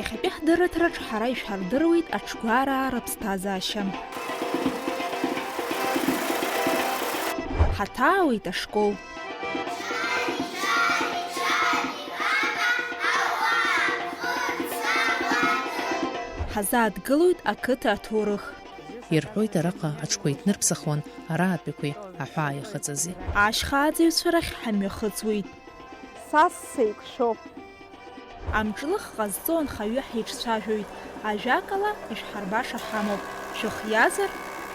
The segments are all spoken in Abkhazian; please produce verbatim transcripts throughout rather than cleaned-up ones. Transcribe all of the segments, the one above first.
Иахьатәи ҳдырраҭараҿ ҳара ишәҳардыруеит аҽгәараа рыԥсҭазаашьа. Ҳаҭаауеит ашкол. Ҳазааҭгылоит ақыҭа аҭоурых. Ирҳәоит, араҟа аҽқәа иҭнырԥсахуан араатәиқәеи аҳәаа иахыҵызи. Ашьхааӡаҩцәа рахь ҳамҩахыҵуеит. Са сеиқәшәоуп. Амҿлых ҟазҵо анхаҩы ҳиҿцәажәоит, ажәакала, ишәҳарбаша ҳамоуп, шәыхиазар,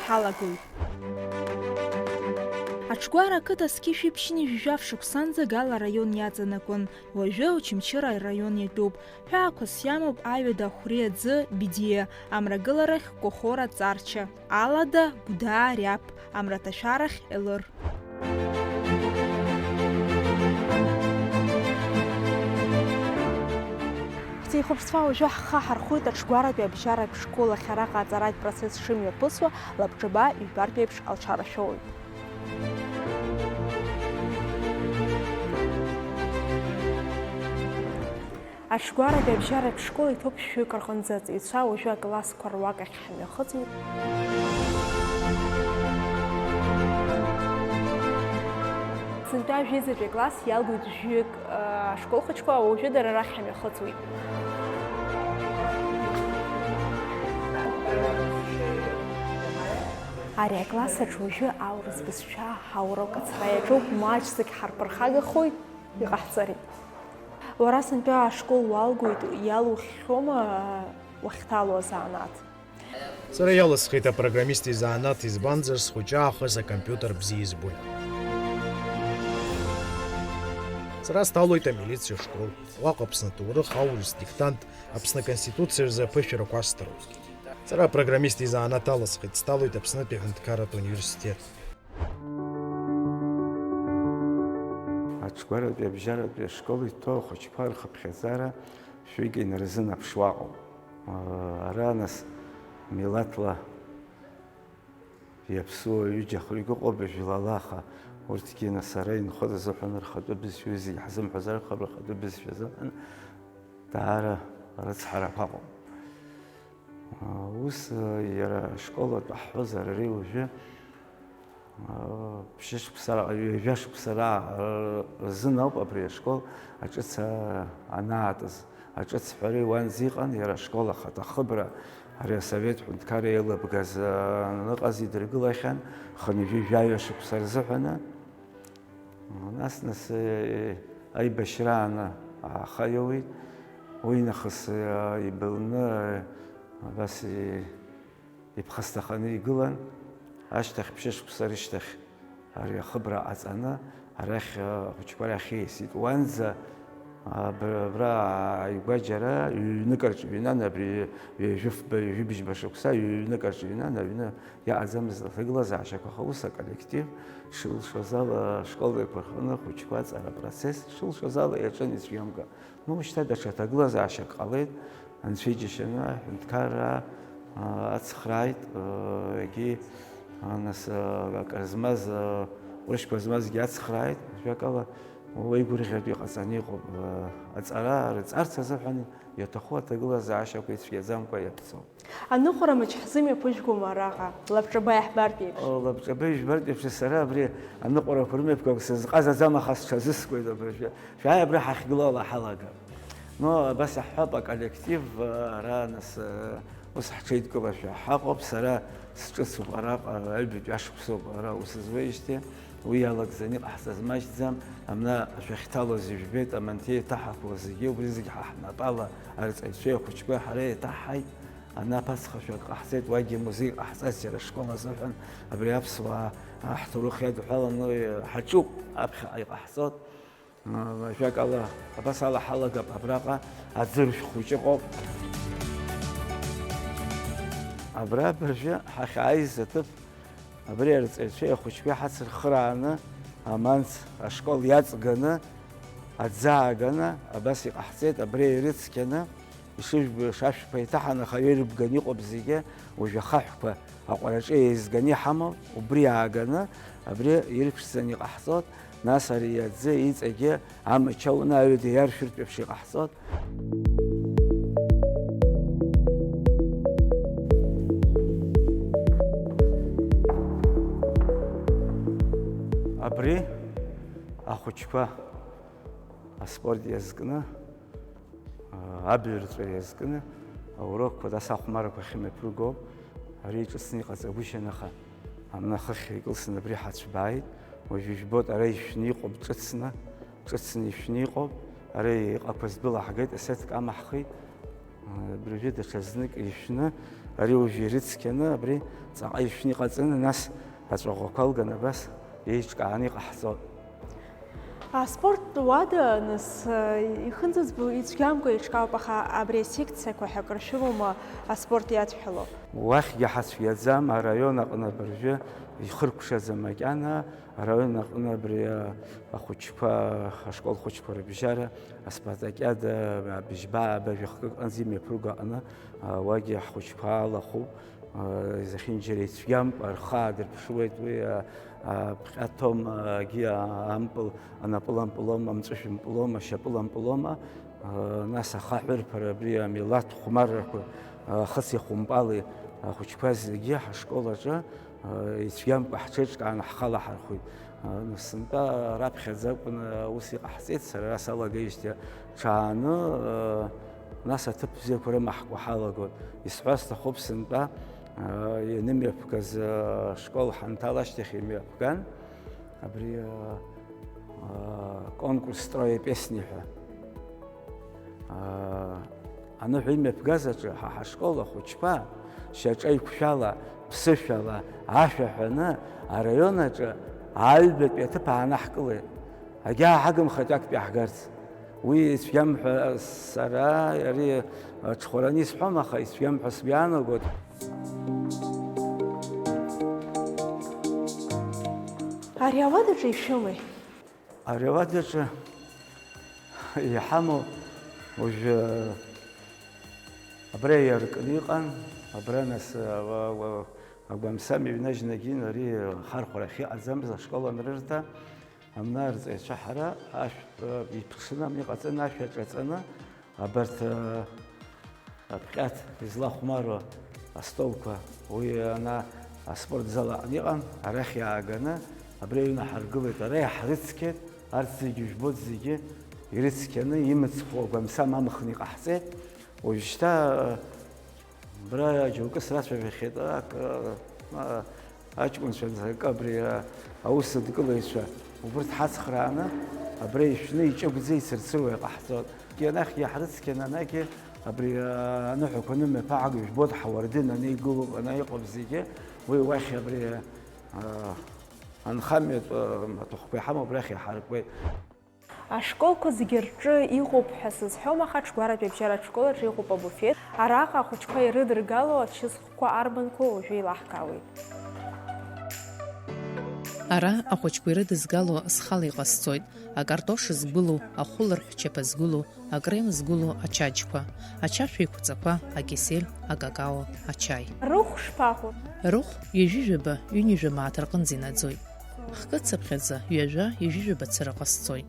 ҳалагоит. Аҽгәара ақыҭа зқьи жәшәи ԥшьынҩажәи жәаф шықәсанӡа Гала араион иаҵанакуан, уажәы Очамчыра араион иатәуп. Ҳәаақәас иамоуп аҩада Ахәри аӡы, Бедиа, амрагыларахь Кохора Ҵарча, Алада, Гәдаа, Риаԥ, амраҭашәарахь Елыр. Ҳҭихәаԥшцәа уажәы ҳхы ҳархоит аҽгәаратәи абжьаратә школ ахь, араҟа аҵаратә процесс шымҩаԥысуа, лабҿаба ижәбартә еиԥш алшара шәоуеит. Аҽгәаратәи абжьаратә школ иҭоуп шәҩык рҟынӡа аҵаҩцәа, уажәы аклассқәа руак ахь ҳамҩахыҵит. Сынтәа жәеизатәи акласс иалгоит жәҩык, э, ашкол хәыҷқәа, уажәы дара рахь ҳамҩахыҵуеит. Ари акласс аҿы уажәы аурыс бызшәа, аурок ацара иаҿуп, маҷӡак ҳарԥырхагахоит, иҟаҳҵари? Уара сынтәа ашкол уалгоит, иалухьоума уахьҭало азанааҭ? Сара иалысхит апрограммист изанааҭ, избанзар, схәыҷы аахыс акомпиутер бзиа избоит. Сара сҭалоит амилициа школ, уаҟа Аԥсны аҭоурых, аурыс диктант, Аԥсны Аконституциа рзы аԥышәарақәа асҭароуп. Сара апрограммист изанааҭ алысхит, сҭалоит Аԥснытәи аҳәынҭқарратә университет. Аҽгәаратәи абжьаратәи ашкол иҭоу ахәыҷқәа рхыԥхьаӡара шәҩык инарзынаԥшуа аҟоуп. Ара, нас, милаҭла иаԥсуа ҩыџьа-хҩык ыҟоуп, жәлала, аха урҭгьы, нас, ара инхо рзыҳәан рхатәы бызшәа, уи зегь ҳзымҳәозар акәхап, рхатәы бызшәа азыҳәан даара рыцҳарақәа ыҟоуп. Ус, иара ашкол атәы ҳҳәозар, ари уажәы, ԥшьышықәса раҟара, ҩажәа шықәса раҟара рзын ауп абри ашкол аҿыц анаатыз. Аҿыц ҳәа ари уанӡа иҟан, иара ашкол ахаҭа ахыбра, ари асовет ҳәынҭқарра еилыбгаз, аныҟаз идыргылахьан, хынҩажәи жәаҩа шықәса рзыҳәаны. Нас, нас, э, аибашьраан ааха иоуит. Уи нахыс, э, ибылны, э, абас, э, иԥхасҭаханы игылан. Ашьҭахь, ԥшьышықәса рышьҭахь, ари ахыбра ҟаҵаны, арахь, э, ахәыҷқәа рахь ииасит. Уанӡа, э, аб-, абра ааигәа џьара ҩ-ҩнык рҿы иҩнан, абри ҩажәифба, ҩажәибжьба шықәса ҩ-ҩнык рҿы иҩнан, аҩны иаҟаӡамызт аҭагылазаашьақәа, аха ус аколлектив шылшоз ала, ашкол еиқәырханы ахәыҷқәа аҵара апроцесс шылшоз ала иаҿын ицәгьамкәа. Ну, шьҭа даҽа ҭагылазаашьак ҟалеит, анцәа иџьашьаны аҳәынҭқарра, а, ацхрааит, а, егьи, а, нас, а, акыр змаз, а, ҟәрышьқәа змазгьы ацхрааит, ажәакала, уеигәырӷьартә иҟаҵаны иҟоуп, а, аҵара рҵарц азыҳәан иаҭаху аҭагылазаашьақәа ицәгьаӡамкәа иаԥҵоуп. Аныҟәара мыч ҳзымҩаԥыжәгома араҟа, лабҿаба иаҳбартә еиԥш? О, лабҿаба ижәбартә еиԥш, сара абри аныҟәарақәа рымҩаԥгагоуп, сызҟазаӡам, аха сҽазыскуеит абыржәы. Шәааи абра ҳахьгылала ҳалагап. Ну, абас иаҳҳәап, аколлектив, ара, нас, ус ҳҽеидкылашәа ҳаҟоуп, сара сҿыцуп араҟа, аҩбатәи ашықәсоуп ара ус зуеижьҭеи. Уи иалагӡаны иҟаҳҵаз маҷӡам, амна шәахьҭалоз ижәбеит, аманҭеи еиҭаҳақәлоз зегьы, убри зегь ҳа ҳнапала арҵаҩцәеи ахәыҷқәеи ҳара еиҭаҳҳаит. Ана аԥацха шәак ҟаҳҵеит, уагьы музеи ҟаҳҵаз иара ашкол азыҳәан, абри аԥсуаа, а, ҳҭоурых иадҳәаланы, э, ҳаҿуп, аԥхьаҟа иҟаҳҵоит. М, ажәакала, абас ала ҳалагап абраҟа, аӡыршә хәыҷы ыҟоуп. Абра абыржәы ҳахьааиз аҭыԥ, абри арҵаҩцәеи ахәыҷқәеи ҳацырхырааны, аманс ашкол иаҵганы, аӡы ааганы, абас иҟаҳҵеит, абри ирыцқьаны, ишыжәбо, шашәԥа иҭаҳан, аха ирыбганы иҟоуп зегьы, уажә ахаҳәқәа аҟәараҿы еизганы иҳамоуп, убри ааганы, абри ирԥшӡаны иҟаҳҵоит, нас ари аӡы иҵегьы амач ауны аҩада иаршәыртә еиԥш иҟаҳҵоит. Ахәыҷқәа аспорт иазкны, абаҩрҵәара иазкны аурокқәа, нас ахәмаррақәа ахьымҩаԥырго ауп. Ари ҿыцны иҟаҵагәышьан, аха амнахыхь икылсны абри ҳацәбааит. Уажәы ижәбоит, ара ишәны иҟоуп ҿыцны, ҿыцны ишәны иҟоуп. Ара иҟақәаз дәылаҳгеит, асеҭк амаҳхит. Абыржәы даҽазнык ишәны, ари уажәы ирыцқьаны, абри ҵаҟа ишәны иҟаҵаны, нас аҵәаӷәақәа алган абас еиҿкааны иҟаҳҵоит. Аспорттә уада, нас, ихынӡаӡбо ицәгьамкәа еиҿкаауп, аха абри асекциақәа ҳәа акыр шәымоума аспорт иадҳәало? Уахьгьы ҳацәгьаӡам, араион аҟны абыржәы ихыркәшаӡам макьана, араион аҟны абри, а, ахәыҷқәа, ашкол хәыҷқәа рыбжьара, аспартакиада, а, быжьба, ааба, жәахкык аҟынӡа имҩаԥырго аҟны, а, уагьы ҳхәыҷқәа алахәуп. Зехьынџьара ицәгьамкәа рхы аадырԥшуеит уи, а, а, ԥҟьа ҭом, а, гьы, а, ампыл, анапылампылома, амҵәышәымпылома, ашьапылампылома, а, нас ахаҳәрԥара абри амилаҭ хәмаррақәа, а, хыци хәымпали ахәыҷқәа зегьы ҳашкол аҿы, а, ицәгьамкәа ҳҽеиҿкааны ҳхы алаҳархәит. А, сынтәа раԥхьаӡа акәын, а, ус иҟаҳҵеит, сара ара салагеижьҭеи ҽааны, а, нас аҭыԥ бзиақәа рымаҳкуа ҳалагон. Исҳәар сҭахуп, сынтәа, а, ианымҩаԥгаз, а, ашкол ҳанҭала ашьҭахь имҩаԥган, абри, а, а, конкурс «Строй и песни» ҳәа. А, аныҳәа имҩаԥгаз аҿы ҳа ҳашкол ахәыҷқәа шьаҿа еиқәшәала, ԥсышәала, ашәа ҳәаны араион аҿы аҩбатәи аҭыԥ аанаҳкылеит. Агьааҳагымхеит актәи ҳгарц. Уи ицәгьам ҳәа сара ари аҽхәараны исҳәом, аха ицәгьам ҳәа сгәы иаанагоит. Ари ауадаҿы ишәымеи? Ари ауадаҿы иҳамоу уажәы абра иаркны иҟан, абра нас, а, уа, уа, агәамсам иҩнажьны агьин ари ахархәара ахьыҟаӡамыз ашкол анрырҭа, амна арҵаҩцәа ҳара ашә, а, иԥҽны амни иҟаҵаны ашә аҿаҵаны, абарҭ, а, аԥҟьаҭ излахәмаруа астолқәа, уи ана аспорт зал аҟны иҟан, арахь иааганы абри аҩны ҳаргылеит, ара иаҳрыцқьеит, арҭ зегьы жәбоит, зегьы ирыцқьаны имыцхәу агәамсам амхны иҟаҳҵеит. Уажәшьҭа, а, Абра џьоукы срацәажәахьеит, ак, а, аҷкәынцәа, акы абри, а, аусадкылаҩцәа, убырҭ ҳацхрааны, абра ишәны иҷыгәӡа ицырцыруа иҟаҳҵоит. Анахьгьы ҳрыцқьаны, анахьгьы абри, а, аныҳәақәа анымҩаԥаҳго, ижәбоит, ҳауардын анеигылоуп, анаиҟоуп зегьы, уи уахь абри, а, анхамҩатә, а, маҭәахәқәа иҳамоу абрахь иҳаркуеит. Ашколқәа зегьы рҿы иҟоуп ҳәа сызҳәом, аха аҽгәаратәи абжьаратә школ аҿы иҟоуп абуфеҭ. Араҟа ахәыҷқәа ирыдыргало ачысхәқәа арбанқәоу уажәы еилаҳкаауеит. Ара ахәыҷқәа ирыдызгало схала иҟасҵоит, акартош згәылоу, ахәыларҳә чаԥа згәылоу, акрем згәылоу ачаџьқәа, ачашә еиқәҵақәа, акисель, акакао, ачаи. Рыхә шԥаҟоу? Рыхә ҩажәижәаба, ҩынҩажәа мааҭ рҟынӡа инаӡоит. Хкыцыԥхьаӡа ҩажәа, ҩажәижәаба цыра ҟасҵоит.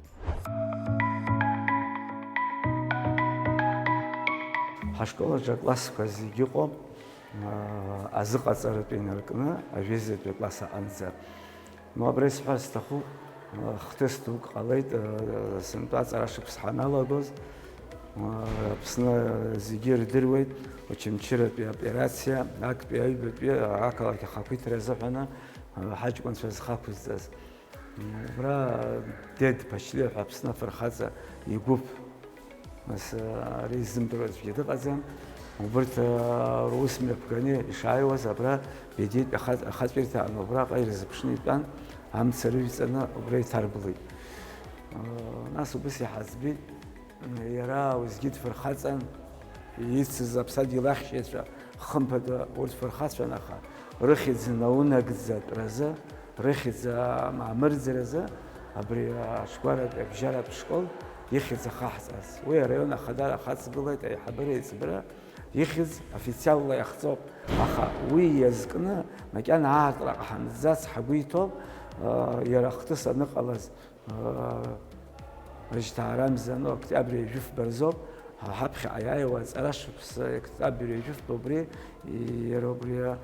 Ҳашкол аҿы аклассқәа зегьы ыҟоуп, аа, азыҟаҵаратәы инаркны ажәеизатәи акласс аҟынӡа. Ну, абра исҳәар сҭахуп, аа, хҭыс дук ҟалеит, аа, сынтәа аҵара шықәс ҳаналагоз, аа, Аԥсны зегьы ирдыруеит, Очамчыратәи аоперациа, актәи аҩбатәи ақалақь ахақәиҭра азыҳәаны, аа, ҳаҷкәынцәа зхақәызҵаз. Убра Дед Ԥачлиа ҳәа Аԥсны афырхаҵа игәыԥ, нас, ари изымдыруа аӡәгьы дыҟаӡам. Убырҭ, а, рус мҩаԥганы ишааиуаз абра Бедеитәи аха-, ахаҵәирҭа аҟны убраҟа ирзыԥшны итәан, амца рыжәҵаны убра иҭарблит. А, нас убыс иҳаӡбеит. Иара уеизгьы дфырхаҵан, ицыз аԥсадгьыл ахьчаҩцәа, хымԥада, урҭ фырхацәан, аха рыхьӡ наунагӡатәразы, рыхьӡ амырӡразы абри аҽгәаратәи абжьаратә школ ихьӡ ахаҳҵарц. Уи араион ахадара ахаҵгылеит аиҳабыра еиҵбыра, ихьӡ официалла иахҵоуп, аха уи иазкны макьана аартра ҟаҳамҵац ҳгәы иҭоуп, иара ахҭыс аныҟалаз. Рыжьҭаара мза, ну, октиабр ҩажәи фба рзоуп, ҳа ҳаԥхьаҟа иааиуа аҵара шықәса, октиабр ҩажәи фба убри, иара убри, а,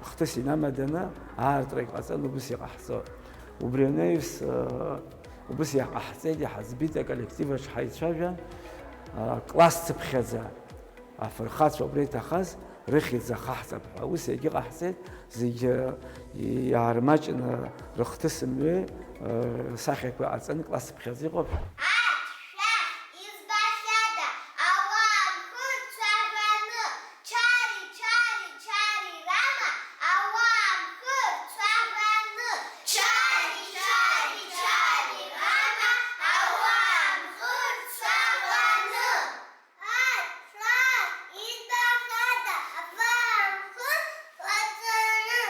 хҭыс инамаданы аартра иҟаҵаны убыс иҟаҳҵоит. Убри анаҩс, э, убыс иаҟаҳҵеит, иҳаӡбеит, аколлектив аҿы ҳаицәажәан, э, класс цыԥхьаӡа афырхацәа убра иҭахаз рыхьӡ ахаҳҵап ҳәа. Ус егьыҟаҳҵеит, зегьы, э, иаармаҷны рыхҭыс мҩа, э, сахьақәа ҟаҵаны класс цыԥхьаӡа иҟоуп. Аҭ, шәах, избахьада, ауаа мхы рцәаҳәаны, чари, чари, чари рама, ауаа мхы рцәаҳәаны. Чари, чари, чари рама, ауаа мхы рцәаҳәаны. Аҭ, шлах, избахьада, ауаа мхы рцәаҳәаны.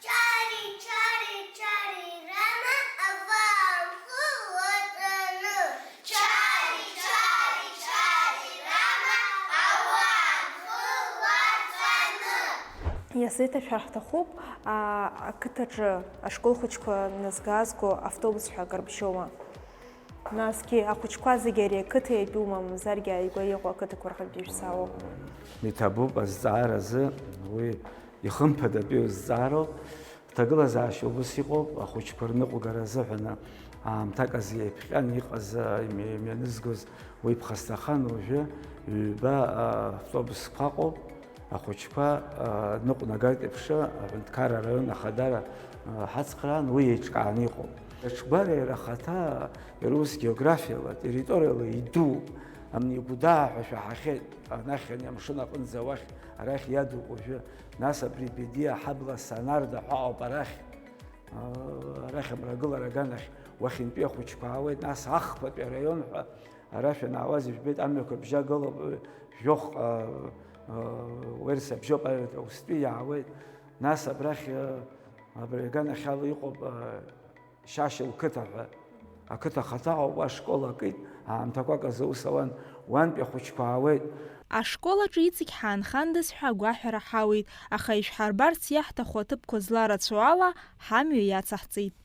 Чари, чари, чари рама, ауаа мхы лаҵаны. Чари, чари, чари рама, ауаа мхы лаҵаны. Иазеиҭашәар ҳҭахуп, а, ақыҭаҿы ашкол хәыҷқәа назгазго автобус ҳәа акыр бжьоума? Насгьы ахәыҷқәа зегьы ари ақыҭа иатәума, мамзаргьы ааигәа иҟоу ақыҭақәа рҟынтә ишәзаауоу? Иҭабуп азҵааразы, уи ихымԥадатәиу зҵаароуп. Ҳҭагылазаашьа убыс иҟоуп, ахәыҷқәа рныҟәгара азыҳәан аамҭак азы иаԥҟьан иҟаз, имҩа-, имҩанызгоз уи ԥхасҭахан, уажәы ҩба, а, автобусқәа ыҟоуп. Ахәыҷқәа, а, ныҟәнагартә еиԥш, аҳәынҭқарра араион ахадара, а, ҳацхраан, уи еиҿкааны иҟоуп. Аҽгәара иара ахаҭа, иара ус географиала, территориала идууп. Ани Гәдаа ҳәа шәаҳахьеит, анахь ани амшын аҟынӡа уахь, арахь иадуп уажәы. Нас абри Бедиа, Ҳабла, Санарда ҳәа ауп арахь. А, арахь амрагылара аганахь уахьынтәи ахәыҷқәа аауеит, нас Ахԥатәи араион ҳәа, ара шәанаауаз ижәбеит, амҩақәа бжьагалоуп, жәохә, а, а, уерс абжьоуп, а, устәи иаауеит, нас абрахь, а, абри аганахьала иҟоуп, а, Шьашьа лқыҭа ҳәа. Ақыҭа ахаҭа ауп, ашкол акит, аамҭақәак азы аус ауан, уантәи ахәыҷқәа аауеит. Ашкол аҿы иҵегь ҳаанхандаз ҳәа агәаҳәара ҳауеит, аха ишәҳарбарц иаҳҭаху аҭыԥқәа зларацәоу ала ҳамҩа иацаҳҵеит.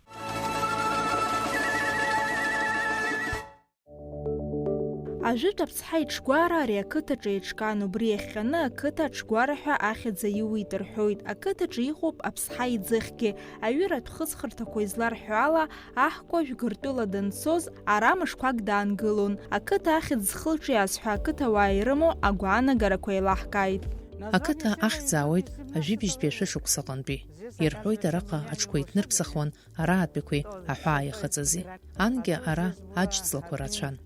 Ажәытә аԥсҳа иҽгәара ари ақыҭаҿы еиҿкаан, убри иахҟьаны ақыҭа аҽгәара ҳәа ахьӡ аиуит рҳәоит. Ақыҭаҿы иҟоуп аԥсҳа иӡыхьгьы, аҩыратә хысхырҭақәа изларҳәо ала, аҳкәажә Гыртәыла данцоз, ара мышқәак даангылон. Ақыҭа ахьӡ зхылҿиааз ҳәа ақыҭауаа ирымоу агәаанагарақәа еилаҳкааит. Ақыҭа ахьӡ аауеит ажәибжьтәи ашәышықәсаҟынтәи. Ирҳәоит, араҟа аҽқәа иҭнырԥсахуан араатәиқәеи аҳәаа иахыҵызи. Ангьы ара аџьҵлақәа рацәан.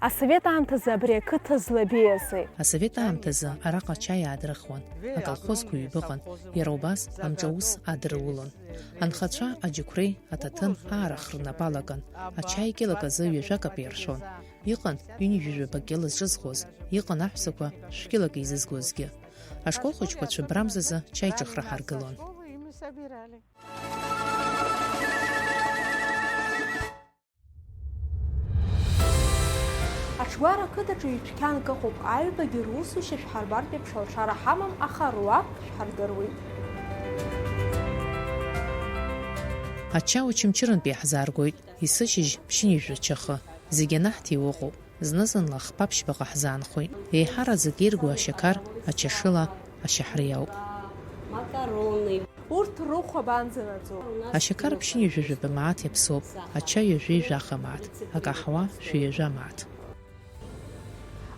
Асовет аамҭазы абри ақыҭа злабеиазеи? Асовет аамҭазы араҟа ачаи аадрыхуан, аколхозқәа ҩба ыҟан, иара убас амҿаус адырулон. Анхацәа аџьықәреи аҭаҭын аарах рнапы алакын, ачаи кьылак азы ҩажәак апы иаршәон. Иҟан ҩынҩажәаба кьыла зҿызхуаз, иҟан аҳәсақәа шәкьылак еизызгозгьы. Ашкол хәыҷқәа цәыббрамзазы чаи ҿыхра ҳаргылон. Аҽгәара ақыҭаҿы ҩ-дәқьанк ыҟоуп, аҩбагьы русушьа шәҳарбартә еиԥш алшара ҳамам, аха руак шәҳардыруеит. Ача Очамчырантәи иаҳзааргоит, есышьыжь ԥшьынҩажәа чахы. Зегь анаҳҭиуа ыҟоуп. Зны-зынла хԥа-ԥшьбаҟа ҳзаанхоит. Еиҳараӡак ирго ашьақар, ачашыла, ашьаҳариа ауп. Макароны. Урҭ рыхә абанӡанаӡо? Ашьақар ԥшьынҩажәа жәаба мааҭ иаԥсоуп, ачаи ҩажәеи жәаха мааҭ, акаҳуа шәи ҩажәа мааҭ.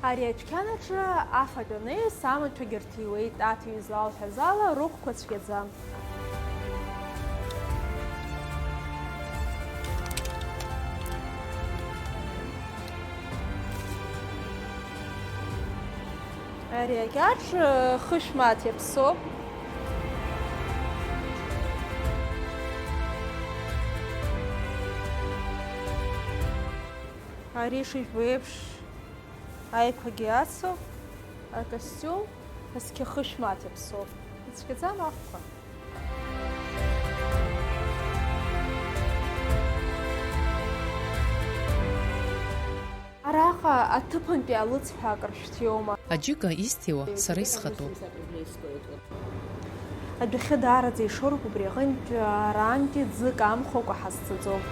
Ари адәқьан аҿы афатә анеиз, амаҭәагьы рҭиуеит, аҭиҩы излалҳәаз ала, рыхәқәа цәгьаӡам. Ари акьаҿ, э, хышә мааҭ иаԥсоуп. Ари шыжәбо еиԥш, аиқәагьы ацуп, акостиум, цқьа хышә мааҭ иаԥсоуп. Ицәгьаӡам ахәқәа. Араҟа аҭыԥантәи алыҵ ҳәа акыр шәҭиуама? Аџьыка изҭиуа сара исхатәуп. Адәахьы даараӡа ишоуроуп, убри аҟынтә арантәи ӡык аамхәакәа ҳазцаӡом.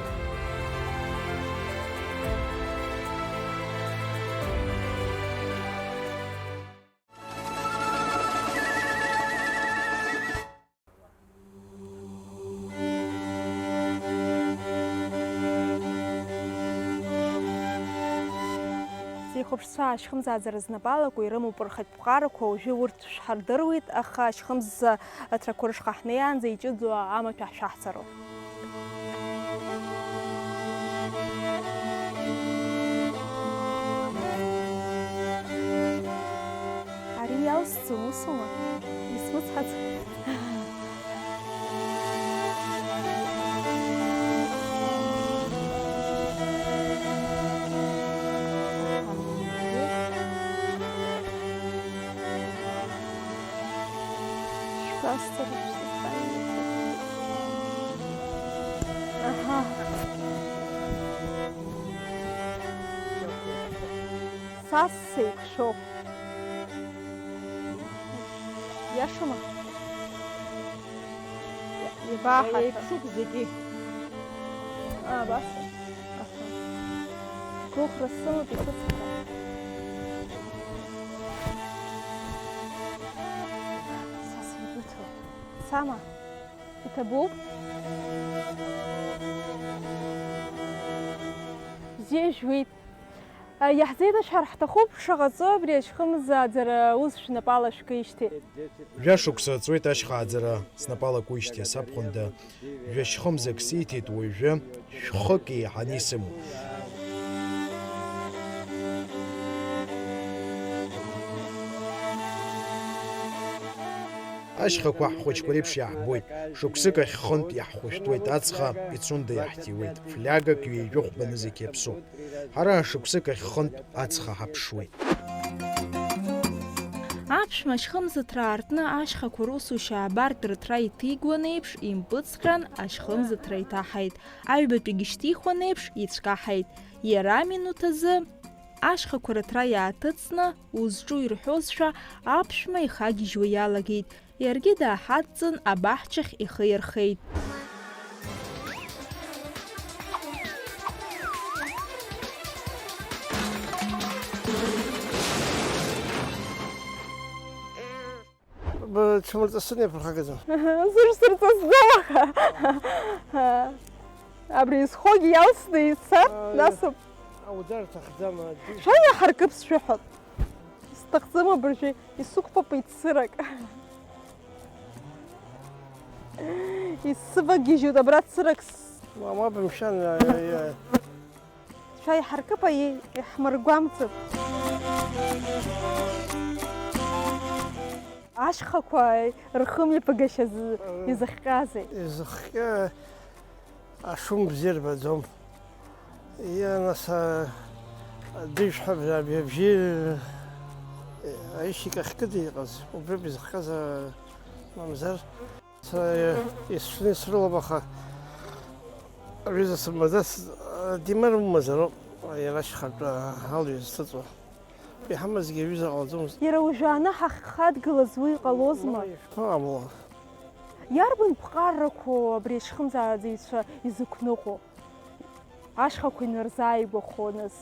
Ахәаԥшцәа ашьхымзааӡара знапы алаку ирымоуп рхатә ԥҟарақәа, уажәы урҭ шәҳардыруеит, аха ашьхымз аҭрақәа рышҟа ҳнеиаанӡа иҷыдоу амаҭәа ҳшәаҳцароуп. Ари иалсӡом, усума? Исмыцхаӡ. Шәасҵароуп, сыхаанӡа. Аҳа. Са сеиқәшәоуп. Иашоума? Иабаҳаҭа? Еиԥшуп зегьы. Аа, абас. Аха. Гәыӷра сымоуп исыцҳара. Са сеибыҭоуп. Сама? Иҭабуп? Бзиа жәуеит. Иаҳзеиҭашәҳәар ҳҭахуп, шаҟа ҵуеи абри ашьхымзааӡара ус шәнапала шәкижьҭеи? Жәа шықәса ҵуеит ашьхааӡара снапала куижьҭеи, сабхәында, жәа-шьхымзак сиҭеит, уажәы шәхык еиҳаны исымоуп. Ашьхақәа ҳхәыҷқәа реиԥш иаҳбоит, шықәсык ахь хынтә иаҳхәышәтәуеит, аҵх ицунда иаҳҭиуеит, флиагак ҩажәи хәба нызқь иаԥсоуп. Ҳара шықәсык ахь хынтә ацха ҳаԥшуеит. Аԥшәма ашьхымзаҭра аартны ашьхақәа русушьа абарҭ рыҭра иҭигуан еиԥш, импыҵҟьан, ашьхымзаҭра иҭаҳаит. Аҩбатәигьы шьҭихуан еиԥш, ицәкаҳаит. Иара аминуҭ азы ашьхақәа рыҭра иааҭыҵны, узҿу ирҳәозшәа, аԥшәма ихагьежьуа иалагеит. Иаргьы дааҳадҵын, абаҳчахь ихы ирхеит. Б-, дшәымырҵысны иаԥырхагаӡам. Сырсырҵысӡом, аха. Абри изхогьы иалсны ицар, Ааи. Насыԥ. Ауӡар аҭахӡам, аӡәы. Шәа иаҳаркып сшәыҳәап. Сҭахӡам абыржәы, исықәԥап ицырак. Исывагьежьуеит абра цырак с-, Мамаб, мшәан, аиаиа. Шәа иҳаркып, аиеи, иҳмыргәамҵып. Ашьхақәа рхымҩаԥгашьа з-, изыхҟьазеи? Изыхҟьа Ашәым бзиа рбаӡом. Иа, нас, а, дыжәҳәа абри абжьы, а, аишьыкахь кыда иҟаз, убриоуп изыхҟьаз, а, мамзар. Са, а, исшны исрылоуп, аха аҩыза сымбаӡац, а, димар умазароуп, а, иара ашьхатә, а, алҩа зҭыҵуа. Иҳамазгьы аҩыза ҟалаӡомызт. Иара уажәааны ҳахьхадгылаз уи иҟалозма? Ишԥаҟало? Иарбан ԥҟаррақәоу абри ашьхымзааӡаҩцәа изықәныҟәо? Ашьхақәа инарзааигәахо, нас?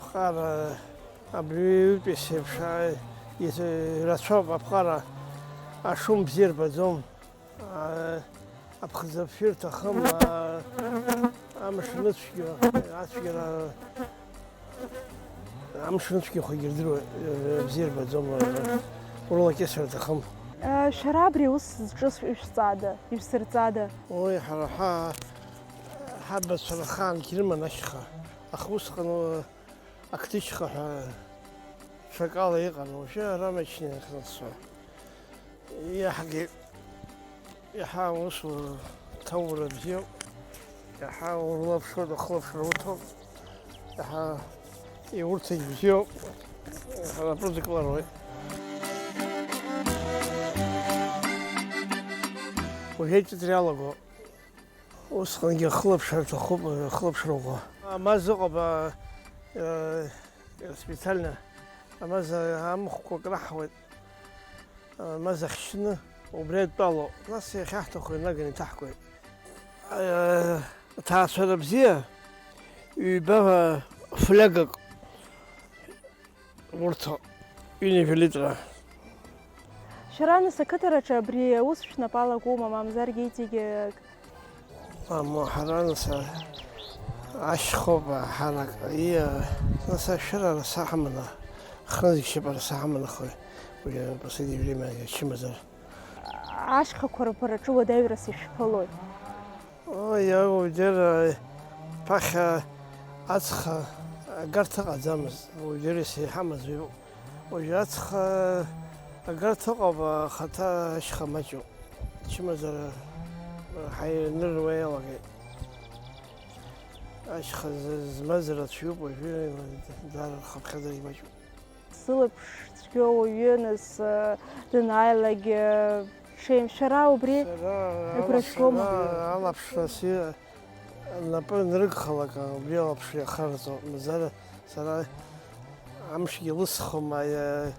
Ԥҟара абри ҩытәи сеиԥш, а, ирацәоуп аԥҟара, ашәым бзиа рбаӡом. Аа, аԥхӡы афҩы рҭахым, аа, амш ныцәгьо, ацәгьара, амш ныцәгьахогьы рдыруа, э, бзиа рбаӡом, э, урылакьысыр рҭахым. Э, шәара абри аус зҿыз ишәҵада, ишәсырҵада? Уи ҳара ҳа-, ҳабацәа рхаангьы рыман ашьха, аха усҟан, э, Ақдышьха ҳәа ҽакала иҟан, уажәы ара амашьына иахьнысуа. Иаҳагьы иаҳа аус ҭоура бзиоуп, иаҳа урылаԥшуеит, ухылаԥшра уҭоуп, иаҳа иурҭагь бзиоуп, иаҳа напы зыкыларуеит. Уажәы аҿыҵра иалаго. Усҟангьы ахылаԥшра аҭахуп, ахылаԥшра ӷәӷәа. Амаз ыҟоуп, а, а, специально амаз амхқәа краҳауеит, амаз ахьшьны, убри адтәалоуп. Нас иахьаҳҭаху инаганы иҭаҳгоит. А, аҭаацәара бзиа, ҩба флиагак. Урҭ ҩынҩажәа литра. Шәара, нас, ақыҭараҿы абри аус шәнапала акума, мамзаргьы иҵегьы? Мамоу, ҳара, нас, а, Ашьхоуп ҳарак, иа, нас ашәыра араса ҳаманы, хынзықьшьап араса ҳаманахои, уи последнее время ачымазара. Ашьхақәа рбараҿы уадаҩрас ишәԥылои? Ой, иа, уи џьара ԥахьа ацха агарҭа ыҟаӡамызт, уи џьара исеиҳамыз уи. Уажәы ацха агарҭа ыҟоуп, ахаҭа ашьха маҷуп. Ачымазара ҳаирныруа иалагеит. Ашьха з-, змаз рацәаҩуп уажәы, даара рхыԥхьаӡара имаҷуп. Сылаԥш цәгьоу уаҩы, нас, данааилак, ҽеимшәара убри Сара агәра алаԥш-, сгома? Алаԥшра си-, напы анрыгхалак, убри алаԥшра иахараҵо, мазара сара амшгьы лысхуам, аиа-,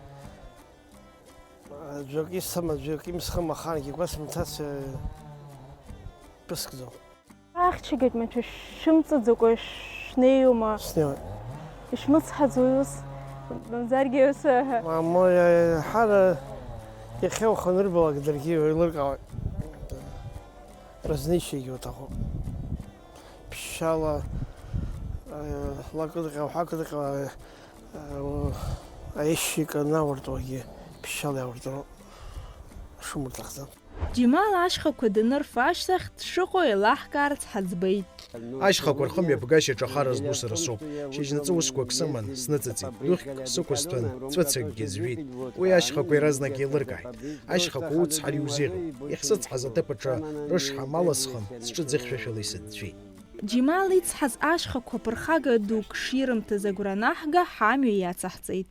аӡәк исҭам, аӡәк имсхым, ахаангьы гәасымҭац, э, ԥысгӡом. Ахьчагьы маҭәа шәымҵаӡакәа шәнеиуама? Снеиуеит. Ишәмыцҳаӡои ус? Мамзаргьы ус, аҳа. Мамоу, иа-, иаҳара иахьа уханырбалак даргьы еилыркаауеит. Разничиагьы уҭахуп. Ԥшьшьала, э, лакыдҟьа, уҳақыдҟьа, э, аишьа иканы ауртуагьы ԥшьшьала иауртроуп. Шумырҭахӡам. Џьемал ашьхақәа данырфа ашьҭахь дшыҟоу еилаҳкаарц ҳаӡбеит. Ашьхақәа рхымҩаԥгашьаҿы ахара збо сара соуп. Шьыжьнаҵы усқәак сыман, сныҵыҵит. Духьк сықәысҭәан, ҵәыцакгьы зжәит. Уи ашьхақәа иаразнак еилыркааит. Ашьхақәа уцҳар иузеиӷьуп. Иахьсыцҳаз аҭыԥ аҿы рышҳам алысхын, сҿы ӡыхьшәашәала исыӡәӡәеит. Џьемал ицҳаз ашьхақәа ԥырхага дук ширымҭаз агәра анаҳга, ҳамҩа иацаҳҵеит.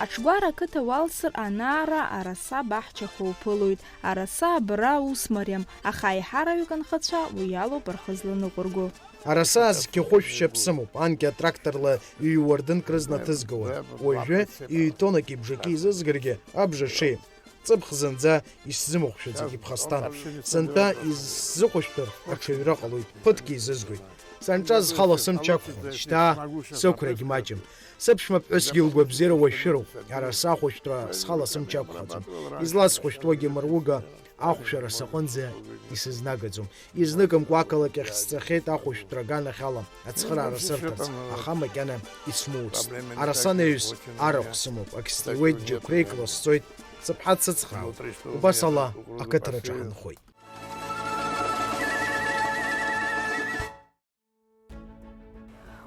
Аҽгәара ақыҭа уалсыр, анаара араса баҳчақәа уԥылоит. Араса абра ус мариам, аха аиҳараҩык анхацәа уи алоуп рхы зланыҟәырго. Араса зқьы хәышә шьап сымоуп, анкьа тракторла ҩ-уардынк рызна ҭызгауан. Уажәы ҩ-тоннаки бжаки изызгаргьы, абжа ҽеим. Ҵыԥх зынӡа исзымыхәшәаӡеит иԥхасҭан. Сынтәа исзыхәышәтәыр, аҽаҩра ҟалоит, ԥыҭк еизызгоит. Санҿаз схала сымч ақәхон, шьҭа сықәрагь маҷым. Сыԥшәма ԥҳәысгьы лгәабзиара уашәшәыроуп, араса ахәышәтәра схала сымч ақәхаӡом. Изласхәышәтәуагьы мыруга ахәшәара саҟынӡа исызнагаӡом. Изныкымкәа ақалақь ахь сцахьеит ахәышәтәра аганахь ала, ацхыраара сырҭарц, аха макьана исмоуцт. Араса анаҩс арахә сымоуп, ак сҵиуеит, џьықәреик ласҵоит, сыԥҳа дсыцхраауеит. Убас ала ақыҭараҿы ҳанхоит.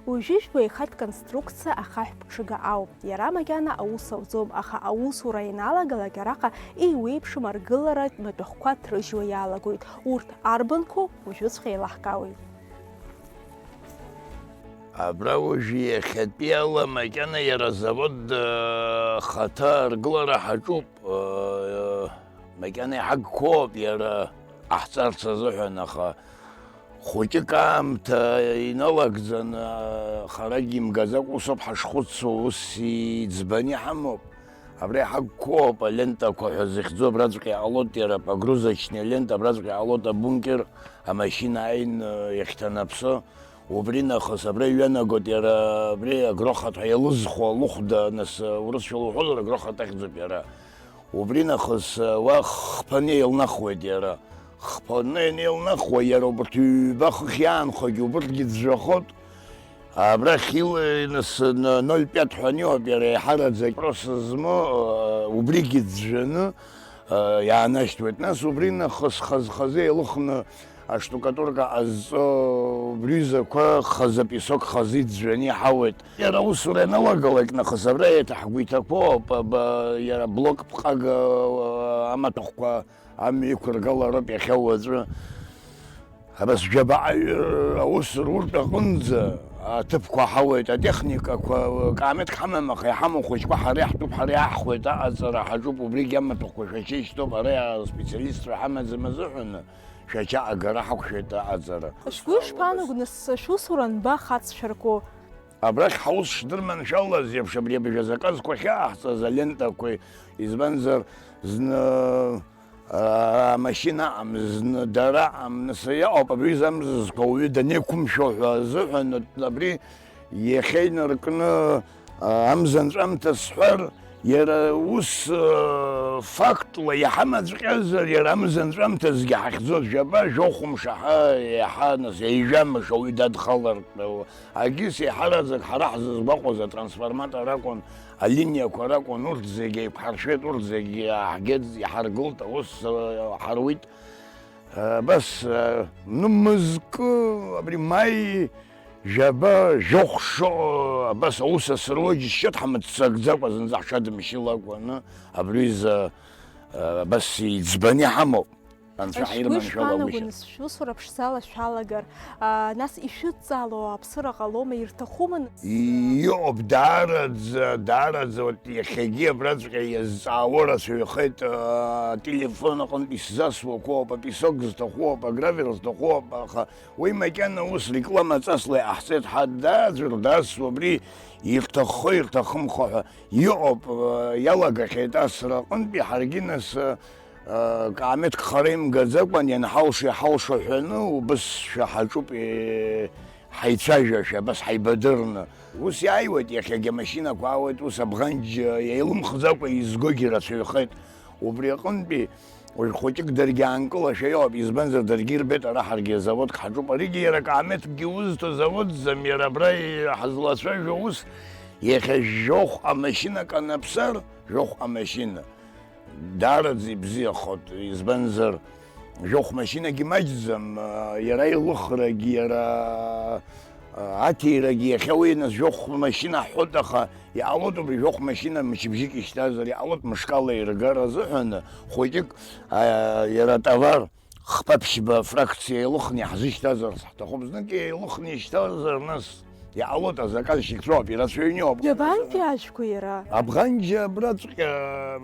Уажәы жәба еихатә конструкциа ахаҳә ԥҽыга ауп. Иара макьана аус ауӡом, аха аусура ианалагалак араҟа еиуеиԥшым аргыларатә маҭәахәқәа ҭрыжьуа иалагоит. Урҭ арбанқәоу уажәыҵәҟьа еилаҳкаауеит. Абра уажәы иахьатәиала макьана иара азавод, э, хаҭа аргылара ҳаҿуп, э, макьана иҳагқәоуп иара ҟаҳҵарц азыҳәан, аха хәыҷык аамҭа иналагӡаны, харагьы имгаӡакәа усоуп ҳашхәыцуа, ус иӡбаны иҳамоуп. Абра иҳагқәоуп алентақәа ҳәа зыхьӡу, абраҵәҟьа иҟалоит иара, погрузочная лента, абраҵәҟьа иҟалоит абункер, амашьына ааины иахьҭанаԥсо. Убри нахыс абра иҩанагоит иара, абри агрохот ҳәа иалызхуа алыхәда, нас, урысшәала уҳәозар, агрохот ахьӡуп иара. Убри нахыс, уа хԥаны еилнахуеит иара. Хԥаны ианеилнахуа, иара убарҭ ҩба хыхь иаанхогьы убырҭгьы ӡәӡәахоит. Абрахь ил-, нас, н-, ноль пять ҳәа аниоуп иара еиҳараӡак. Просто змоу, убригьы ӡәӡәаны, иаанашьҭуеит. Нас убри нахыс хаз-хазы еилыхны аштукатурка ҟазҵо, убри рҩызақәа хазы апесок хазы иӡәӡәаны иҳауеит. Иара аусура ианалагалак нахыс абра еиҭа ҳгәы иҭақәоуп, аба-, иара блок ԥҟага, амаҭәахәқәа амҩа иқәыргалароуп иахьа уаҵәы. Абас жәабаҟаҩ аус руртә аҟынӡа аҭыԥқәа ҳауеит, атехникақәа, каамеҭк ҳамам, аха иҳамоу хәыҷқәа ҳара иаҳтәуп, ҳара иаҳхуеит аҟаҵара, ҳаҿуп, убригьы амаҭәахәқәа шәача ишьҭоуп, ара аспециалистцәа ҳамаӡам азыҳәаны, шәача агара ҳақәшәеит аҟаҵара. Шәгәы ишԥаанаго, нас, шәусура анба хацшәарку? Абрахь ҳаус шдырманшәалаз еиԥш, абри абжа заказқәа ахьааҳҵаз алентақәеи, избанзар, зны, аа, амашьына аҟам, зны дара аҟам, нас иаҟоуп абри замзызқәа ауаҩы данеиқәымшәо ҳәа азыҳәан, абри Иахьа инаркны, а, амза анҵәамҭа сҳәар, иара ус, а, фактла иҳамаҵәҟьазар, иара амза анҵәамҭазгьы ҳахьӡоз жәаба, жәохә мшаҳа, иаҳа, нас, ҩажәа мш ауаҩы дадхалартә, а, агьыс еиҳараӡак ҳара ҳзызгәаҟуаз атрансформатор акәын, алиниақәа ракәын, урҭ зегьы еиқәҳаршәеит, урҭ зегьы ааҳгеит, иҳаргылт, аус, а, ҳаруит. Абас, а, ну, мызкы, абри маи жәаба, жәохә шыҟоу, абас аус асыруа џьысшьоит, ҳмыццакӡакәа, зынӡа ҳҽадымшьылакәаны, абри изы, а, абас иӡбаны иҳамоуп. Анцәа ҳирманшәалаугьы. Ишԥаанагои, нас, шәусура ԥшӡала шәалагар, а, нас ишәыдҵаало аԥсыра ҟалома, ирҭахума, нас? Иҟоуп, даараӡа, даараӡа, вот, иахьагьы абраҵәҟьа иазҵаауа рацәаҩхеит, а, ателефон аҟынтә исзасуақәоуп, апесок зҭахуоуп, агравер зҭахуоуп, аха уи макьана ус реклама ҵасла иҟаҳҵеит, ҳа дааӡәыр дасу абри ирҭаххо, ирҭахымхо ҳәа иҟоуп, а, иалагахьеит асра аҟынтәи ҳаргьы, нас, а, Каамеҭк хара имгаӡакәан, ианҳалшо иҳалшо ҳәаны, убысшәа ҳаҿуп, е, ҳаицәажәашәа, абас ҳаибадырны. Ус иааиуеит, иахьагьы амашьынақәа аауеит, ус абӷанџь еилымхӡакәа изгогьы рацәаҩхеит. Убри аҟынтәи уажә хәыҷык даргьы аанкылашәа иоуп, избанзар, даргьы ирбеит, ара ҳаргьы азаводк ҳаҿуп. Аригьы иара Каамеҭкгьы узҭо заводӡам, иара абра ҳазлацәажәо ус, иахьа жәохә амашьына канаԥсар, жәохә амашьына. Даараӡа ибзиахоит, избанзар, жәохә машьынагьы маҷӡам, иара илыхрагь, иара аҭирагь, иахьа уи нас жәохә машьына ҳҳәоит, аха иҟалоит убри жәохә машьына мчыбжьык ишьҭазар, иҟалоит мышкала иргар азыҳәан, хәыҷык, а, иара атовар хԥа-ԥшьба фракциа еилыхны иаҳзышьҭазар ҳҭахуп, знык еилыхны ишьҭазар, нас иҟалоит, азаказ шьыцроуп, ирацәаҩны иоуп. Иабантәи ажәқәа иара? Абӷанџьа абраҵәҟьа,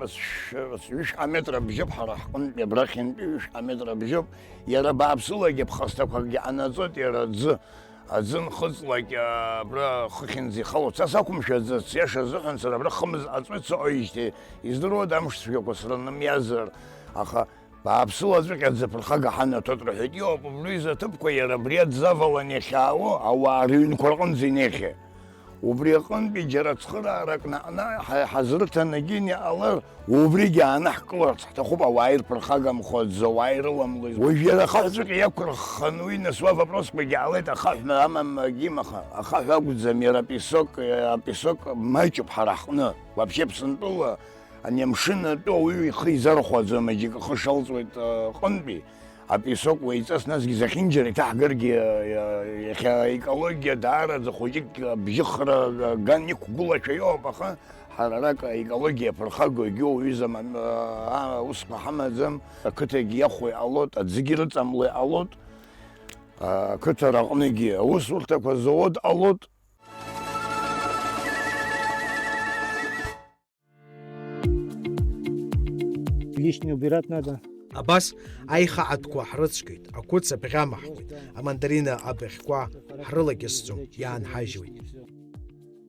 ш-, ш-, ҩышәҟа метра бжьоуп ҳара ҳҟынтәи, абрахьынтәи ҩышәҟа метра бжьоуп. Иара бааԥсылагьы ԥхасҭақәакгьы ҟанаҵоит, иара аӡы, аӡы нхыҵлак, абра хыхьынӡа ихало цас ақәымшәаӡац, иаша азыҳәан, сара абра хымз ҟаҵоит сыҟоижьҭеи, издыруада амш цәгьақәа срынымиазар, аха Бааԥсыла аӡәык аӡаԥырхага ҳанаҭоит рҳәеит. Иоуп, убри изы аҭыԥқәа иара абри аӡы авалан иахьаауо, ауаа рыҩнқәа рҟынӡа инеихьеит. Убри аҟынтәи џьара цхыраарак наҟ-наҟ ҳа-, ҳазрыҭанагьы иҟалар, убригьы аанаҳкыларц ҳҭахуп, ауаа ирԥырхагамхо аӡы, ауаа ирыламло. Уажә иара ахаҳә ҵәҟьа иақәырххан уи, нас уа вопросқәагьы ҟалеит, ахаҳә амамгьы имаха, ахаҳә акәӡам, иара апесок, апесок маҷуп ҳара ҳҟны. Вообще Аԥсынтәыла Ани амшын атәы ауаҩы ихы изархәаӡом, аџьыка хы шалҵуеит, а, ҟынтәи. Апесок уаҩҵас насгьы зехьынџьара иҭаҳгаргьы, а, иахьа аекологиа даараӡа хәыҷык абжьыхра, а, ган иқәгылашәа иоуп, аха ҳара арак аекологиа ԥырхагоу егьи уаҩызам, а, а, усқәа ҳамаӡам, ақыҭагьы иахәо иҟалоит, аӡыгьы рыҵамло иҟалоит, а, ақыҭа раҟныгьы аусурҭақәа зауоу дҟалоит. Лишнее убирать надо. Абас аихаатәқәа ҳрыцәгеит, ақәыц абӷьы амаҳхуеит, амандарина абыӷьқәа ҳрылакьысӡом, иаанҳажьуеит.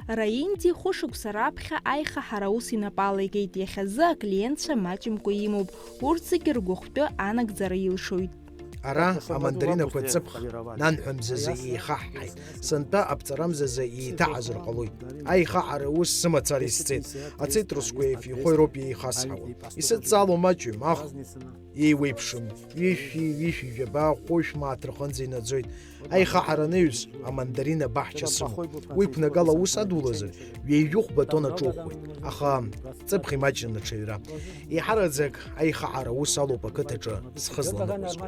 Раинди хәышықәса раԥхьа аихаҳара аус инапы алеигеит, иахьазы аклиентцәа маҷымкәа имоуп, урҭ зегьы ргәыхәтәы анагӡара илшоит. Ара амандаринақәа ҵыԥх нанҳәамзазы еихаҳҳаит, сынтәа аԥҵарамзазы еиҭаҳазар ҟалоит. Аихаҳара ус сымацара исҵеит. Ацитрусқәа еифихо ироуп еихасҳауа. Исыдҵало маҷҩым, ахә еиуеиԥшым, ҩышәи, ҩышәи жәаба, хәышә мааҭ рҟынӡа инаӡоит. Аихаҳара анаҩс, амандарина баҳча сымоуп. Уи ԥнагала аус адулазар, ҩажәихә батон аҿухуеит, аха ҵыԥх имаҷын аҽаҩра. Еиҳараӡак аихаҳара аус алоуп ақыҭаҿы зхы зланыҟәызго.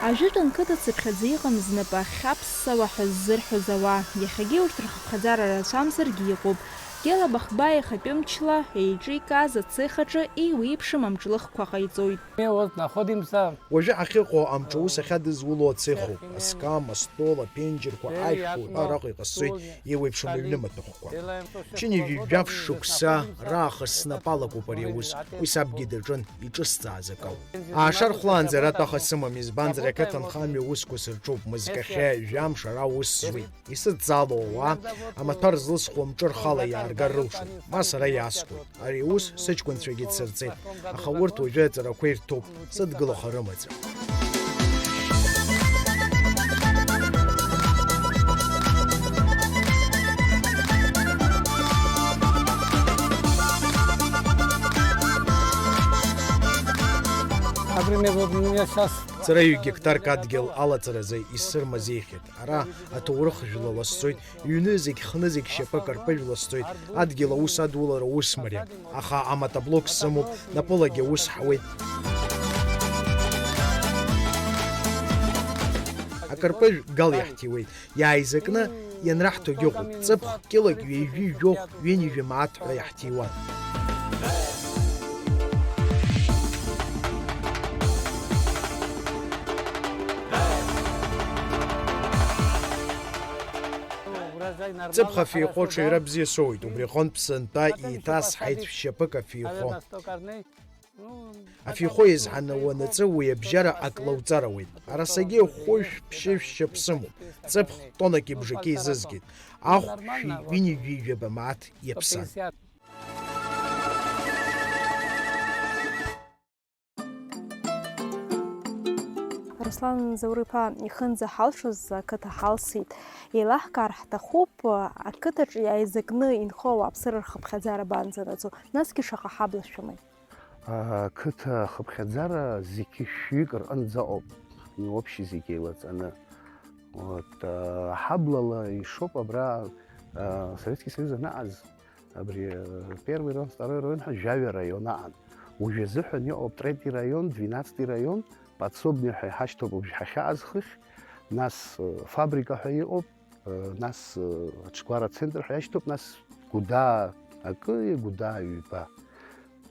Ажәытәан қыҭацыԥхьаӡа иҟан знапы ахьхьаԥссауа ҳәа ззырҳәоз ауаа, иахьагьы урҭ рхыԥхьаӡара рацәамзаргьы иҟоуп. Гела Бахба ихатәы мчла еиҿикааз ацех аҿы еиуеиԥшым амҿлыхқәа ҟаиҵоит. Мы вот находимся Уажәы ҳахьыҟоу амҿы аус ахьадызуло ацехоуп, аскам, астол, аԥенџьырқәа, ашәқәа уҳәа араҟа иҟасҵоит, еиуеиԥшым аҩны маҭәахәқәа. Ԥшьынҩажәи жәаф шықәса раахыс снапы алакуп ари аус, уи сабгьы даҿын, иҿысҵааз акы ауп. Аашар хәлаанӡа аратә аха сымам, избанзар, ақыҭанхамҩа аусқәа сырҿуп, мызкахьы жәамш ара аус зуеит. Исыдҵало ауаа, амаҭәар злысхуа амҿы рхала иааргоит. Иаҳаргар рылшоит, ма сара иаасгоит. Ари аус сыҷкәынцәагьы дсырҵеит, аха урҭ уажәы аҵарақәа ирҭоуп, сыдгылаха рымаӡам. Например, вот у меня сейчас Сара ҩ-гектарк адгьыл алаҵаразы исырмазеихьеит. Ара аҭоурых жәла ласҵоит, ҩны зегь, хны зегь шьапы акарпыжә ласҵоит, адгьыл аус адулара ус мариам. Аха аматоблок сымоуп, напылагьы аус ҳауеит. Акарпыжә гал иаҳҭиуеит, иааизакны ианраҳҭогьы ыҟоуп, ҵыԥх кьылак ҩажәи жәохә, ҩынҩажәи мааҭ ҳәа иаҳҭиуан. Ҵыԥх афеиҟәо ҽаҩра бзиа соуит, убри аҟынтә сынтәа еиҭасҳаит шьапык афеиҟәо. Афеиҟәо еизҳаны уанаҵы, уи абжьара ак лауҵар ауеит. Арасагьы хәышә ԥшьышә шьап сымоуп, ҵыԥх тоннак ибжаки изызгеит, ахә шәи ҩынҩажәи жәаба мааҭ иаԥсан. Руслан Заур-иԥа, ихынӡа ҳалшоз ақыҭа ҳалсит. Еилаҳкаар ҳҭахуп, ақыҭаҿ иааизакны инхо ауааԥсыра рхыԥхьаӡара абанӡанаӡо, насгьы шаҟа ҳабла шәымеи? Ақыҭа ахыԥхьаӡара зегьы шәҩык рҟынӡа ыҟоуп, ну, общий зегьы еилаҵаны. Вот, а, ҳаблала ишоуп абра, а, Советский Союз анаҟаз, абри, а, первый район, второй район ҳәа жәаҩа раион аҟан. Уажә азыҳәан иҟоуп третий район, двенадцатый район, подсобный ҳәа иҳашьҭоуп уажә ҳахьааз хыхь, нас, а, фабрика ҳәа иҟоуп, Нас аҽгәара ацентр ҳәа иашьҭоуп, нас Гәыдаа акы, Гәыдаа ҩба.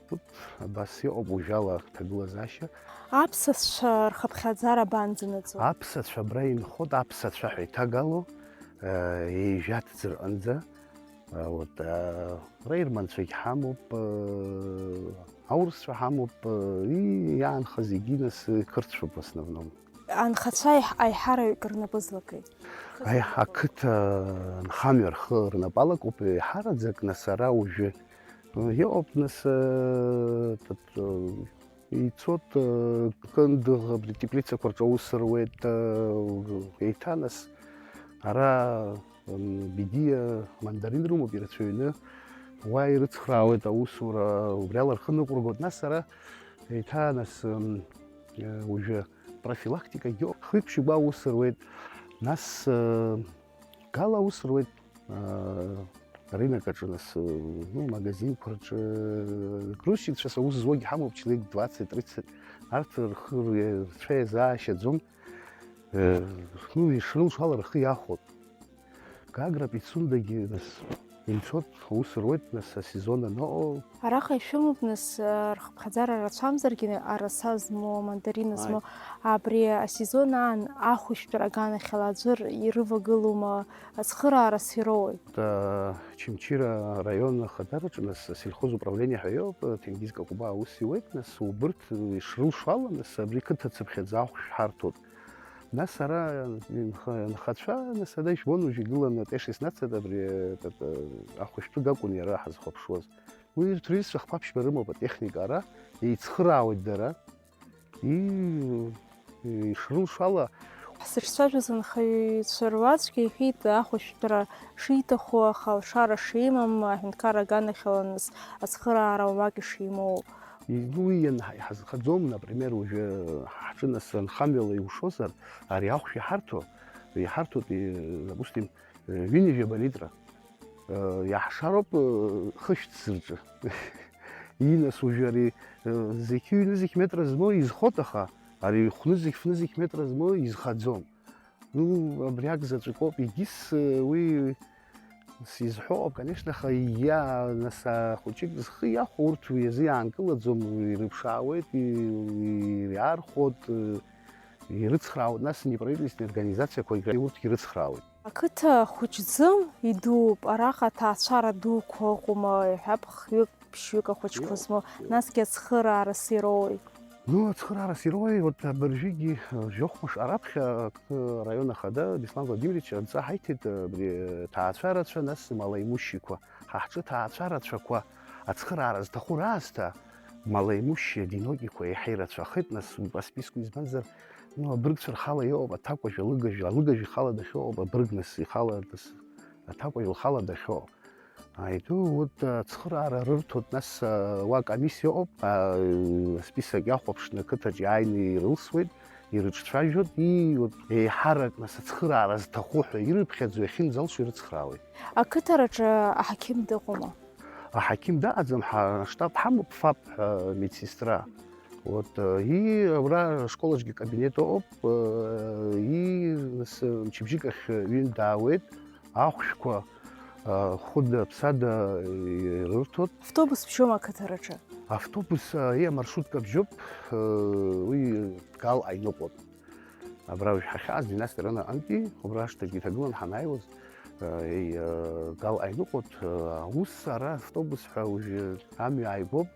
Тут абас иҟоуп уажәала аҭагылазаашьа. Аԥсацәа рхыԥхьаӡара абанӡанаӡо? Аԥсацәа абра инхоит, аԥсацәа ҳәа иҭагало, э, ҩажәа ҭӡы рҟынӡа. Э, вот, э, раирманцәагь ҳамоуп, э, аурысцәа ҳамоуп, э, и-, иаанхаз зегьы нас, э, қырҭцәоуп в основном. Анхацәа аиҳ-, аиҳараҩык рнапы злакеи? Аиҳ-, ақыҭа анхамҩа рхы рнапы алакуп еиҳараӡак, нас ара уажәы, э, иҟоуп, нас, э, тот, э, ицот, э, Кындыӷ абри теплицақәа рҿы аус руеит, э, еиҭа, нас, ара, м, Бедиа мандарин рымоуп ирацәаҩны, уа ирыцхраауеит аусура, убриала рхы ныҟәыргоит, нас, ара еиҭа, нас, м, э, уажәы профилактикагьы ыҟоуп. Хҩык-ԥшьба аус руеит, нас, э, гала аус руеит, э, рынок аҿы, нас, э, ну, магазинқәа рҿы, э, грузчикцәа аус зуагьы ҳамоуп, человек двадцать, тридцать, арҭ рхы, рцәа иазаашьаӡом, э, ну, ишрылшо ала рхы иахәоит. Гагра Пицундагьы, нас, инцот, аус руеит, нас, асезон аныҟоу. Араҟа ишәымоуп, нас, рхыԥхьаӡара рацәамзаргьы, араса змоу, амандарина змоу, абри асезон аан ахәышәтәра аганахьала аӡәыр ирывагылоума, ацхыраарас ироуеит? Очамчыра араион ахадараҿы, нас, асельхоз управление ҳәа иоуп, Ҭенгиз Какәба аус иуеит, нас, убырҭ ишрылшо ала, нас, абри қыҭа цыԥхьаӡа ахәшә ҳарҭоит. Нас ара инха-, инхацәа, нас ада ишәбон уажә игыланы Т шестнадцать абри, э, тата, ахәышәтәыга акәын иара ҳазхәаԥшуаз. Уи ирҭ-, рҩызцәа хԥа-ԥшьба рымоуп атехника ара, еицхыраауеит дара. И-, ишрылшо ала. Ҳзыҿцәажәоз анхаҩцәа руаӡәк иҳәеит, ахәышәтәра шиҭаху, аха алшара шимам, аҳәынҭқарра аганахьала нас ацхыраара уамак ишимоу. И-, ну, уи ианҳа-, иҳазхаӡом, например, уажәы ҳҿы нас анхамҩала иушозар, ари ахәшә иҳарҭо, иҳарҭоит, и-, допустим, э, ҩынҩажәаба литра, э, иаҳшароуп, э, хышә ҭӡы рҿы. И, нас уажәы ари, э, зқьи ҩнызқь метра змоу изхоит, аха ари хәнызқь, фнызқь метра змоу изхаӡом. Ну, абриак заҵәык ауп, егьыс, э, уи сизҳәо ыҟоуп, конечно, аха иа-, нас ахәыҷык зхы иахәо урҭ уи азы иаанкылаӡом, ирыԥшаауеит, и-, иаархәоит, э, ирыцхраауеит, нас неправительственные организациақәагьы урҭгьы ирыцхраауеит. Ақыҭа хәыҷӡым, идууп, араҟа аҭаацәара дуқәа ыҟоума, иҳәап, хҩык, ԥшьҩык ахәыҷқәа змоу, насгьы ацхыраарас ироуеи? Ну, ацхыраарас ироуеи, вот абыржәгьы, э, жәохә мыш араԥхьа, э, араион ахада Беслан Владимирович адҵа ҳаиҭеит, э, абри, э, ҭаацәа рацәа, нас малоимущиқәа. Ҳа ҳҿы ҭаацәарацәақәа ацхыраара зҭаху раасҭа, малоимущие, одинокиқәа еиҳа ирацәахеит, нас, убри аспискаҿы, избанзар, ну, абыргцәа рхала иҟоуп аҭакәажә, алыгажә, алыгажә ихала дахьыҟоуп абырг, нас ихала, нас аҭакәажә лхала дахьыҟоуп. Аиду, урҭ ацхыраара рырҭоит, нас, а, уа комиссиа ыҟоуп, а, список иахәаԥшны ақыҭаҿ иааины ирылсуеит, ирыҿцәажәоит, ииуеит, еиҳарак, нас, ацхыраара зҭаху ҳәа ирыԥхьаӡо иахьынӡалшо ирыцхраауеит. Ақыҭараҿы аҳақьым дыҟоума? Аҳақьым даҟаӡам, ҳа-, штаб ҳамоуп, ФАП ҳәа медсестра. Вот, э, и абра ашколаҿгьы кабинет ыҟоуп, э, и, нас, мчыбжьык ахь ҩынтә даауеит, ахәшәқәа, э, хәыда-ԥсада ирырҭоит. Автобус бжьома ақыҭараҿы? Автобус, э, и амаршрутка бжьоуп, э, уи Гал аҩныҟоуп. Абра уажә ҳахьааз, династиа ран аҟынтәи, убра ашҭагьы иҭагылан ҳанааиуаз, э, и, э, Гал аҩныҟоуп, э, аус ара автобус ҳәа уажәы амҩа ааигәоуп.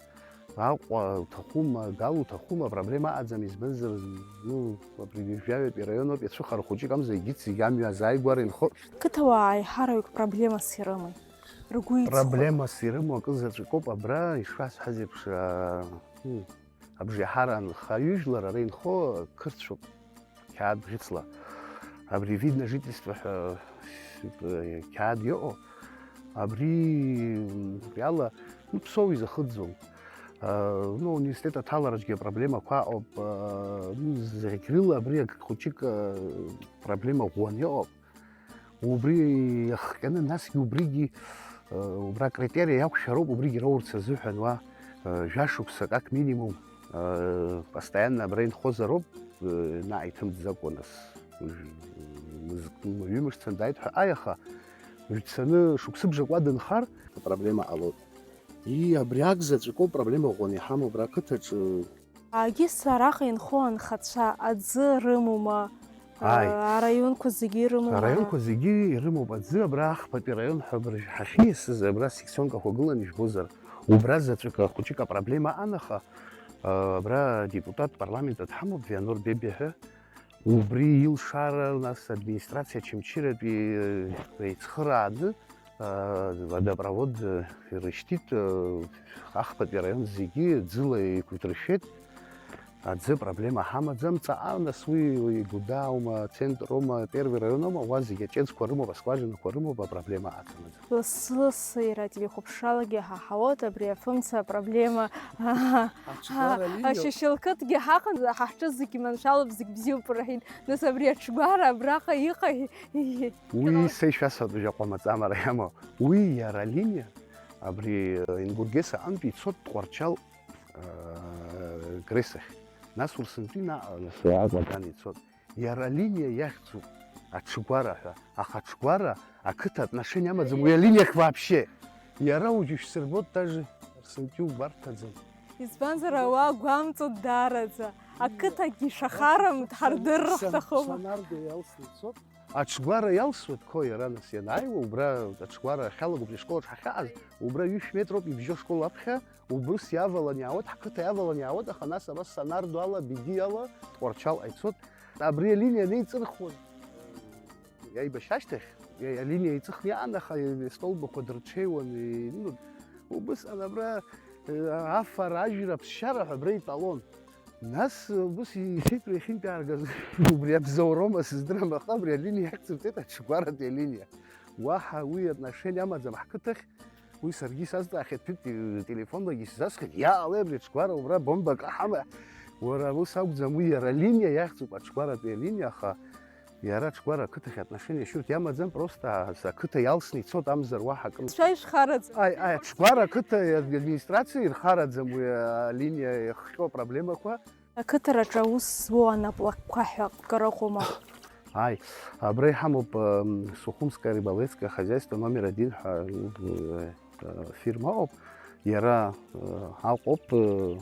Аҟәа уҭахума, Гал уҭахума, проблема аҟаӡам, избанзар, ну, абри жәаҩатәи араион ауп, иацәыхарахо хәыҷык амза, егьырҭ зегьы амҩа азааигәара инхо. Қыҭауаа аиҳараҩык проблемас ирымои? Ргәы иҵхо? Проблемас ирымоу акы заҵәык ауп абра, ишуасҳәаз еиԥш, аа, хм, абжеиҳара анхаҩыжәлар ара инхо қырҭшәоуп. Қьаад бӷьыцла. Абри вид на жительство ҳәа, э, қьаад иҟоу, абри, м, ала, ну, ԥсоу изахыҵӡом. Э, ну, ауниверситет аҭалараҿгьы апроблемақәа ыҟоуп, э, ну, зегь рыла абри ак-, хәыҷык, э, проблема ӷәӷәаны иҟоуп. Убри иахҟьаны, насгьы убригьы, э, убра акритериа иақәшәароуп, убригьы роурц азыҳәан уа, э, жәашықәса как минимум, э, постоянно абра инхозароуп, э, наҟ иҭымҵӡакәа нас. Уажә, э, мызк-, ҩымш дцаны дааит ҳәа, аиаха, уажә дцаны шықәсыбжак уа дынхар, апроблема ҟалоит. Ии, абри акзаҵәык ауп проблема ӷәӷәаны иҳамоу абра ақыҭаҿы. Агьыс араҟа инхо анхацәа аӡы рымоума? Ааи. А, араионқәа зегьы ирымоума? Араионқәа зегьы ирымоуп аӡы, абра ахԥатәи араион ҳәа абыржә ҳахьиасыз, абра секционкақәа гылан ижәбозар, убра заҵәык хәыҷык апроблема анаха, а, абра адепутат парламент дҳамоуп, Вианор Бебиа ҳәа, убри илшара, нас администрациа Очамчыратәи, э, еицхырааны, водопровод ирышьҭит, ахԥатәи араион зегьы ӡыла еиқәиршәеит. Аӡы проблема ҳамаӡам, ҵаҟа нас уи, уи Гәдоума, центроума, первый районоума, уа зегьы аҷыдақәа рымоуп, аскважинақәа рымоуп, апроблема аҵанаӡам. Лассы-лассы иара ателехәаԥшралагьы иаҳауеит абри афымца апроблема. Аҽгәара линиоуп. Ашьашьыл қыҭгьы ҳаҟан, ҳа ҳҿы зегьы маншәалоуп, зегь бзиоуп рҳәеит. Нас абри аҽгәара абраҟа иҟаи? Уи са ишәасҳәатәу жәаҟәа маҵамара иамоу. Уи иара алиниа, абри, э, Ингургес аҟынтәи ицоит Тҟәарчал, э, Грес ахь. Нас Урсынтәи наҟ, нас Аҟәа аган ицоит. Иара алиниа иахьӡуп аҽгәара ҳәа. Аха аҽгәара ақыҭа отношение амаӡам уи алиниахь вообще. Иара уажәы ишәсырбоит, даже Урсынтәи убарҭаӡам. Избанзар, ауаа гәамҵуа даараӡа. Ақыҭагьы ишахарам, дҳардырыр ҳҭахума? Санардо иалсны ицоит. Аҽгәара иалсуеит, қо, иара нас ианааиуа, убра аҽгәара ахьалаго, абри ашколаҿ ҳахьааз, убра ҩышә метроуп ибжьо ашкол аԥхьа, убыс иавалан иаауеит, ҳқыҭа иавалан иаауеит, аха нас абас Санардо ала, Бегиа ала, Тҟәарчалҟа ицоит. Абри алиниа анеиҵырхуаз, иааибашьа ашьҭахь, иа-, алиниа еиҵыхны иаан, аха истолбақәа дырҽеиуан, и-, ну, убысҟан абра, э, афара, ажәра, аԥсшьара ҳәа абра итәалон. Нас, убыс исеидру иахьынтәааргаз, убри абзоуроума сыздырам, аха абри алиниа иахьӡырҵеит аҽгәаратәи алиниа. Уаҳа уи отношение амаӡам ҳқыҭахь, уи саргьы исазҵаахьеит, ԥыҭк телефонлагьы исзасҳәеит, иааҟалеи абри аҽгәара, убра бомбак аҳама? Уара, ус акәӡам, уи иара алиниа иахьӡуп, аҽгәаратәи алиниа, аха Иара аҽгәара ақыҭахь отношение шьурҭ иамаӡам, просто ас-, ақыҭа иалсны ицоит, амзар уаҳа акы. Шәа ишәхараӡам. Аи, аи, аҽгәара ақыҭа администрациа ирхараӡам уи алиниа иахҟьо апроблемақәа. Ақыҭараҿы аус зуоу анаплакқәа ҳәа акыр ыҟоума? Аи, абра иҳамоуп, м, Сухумское рыболовецкое хозяйство номер один ҳәа, м, фирма ыҟоуп. Иара, м, Аҟәоуп, м,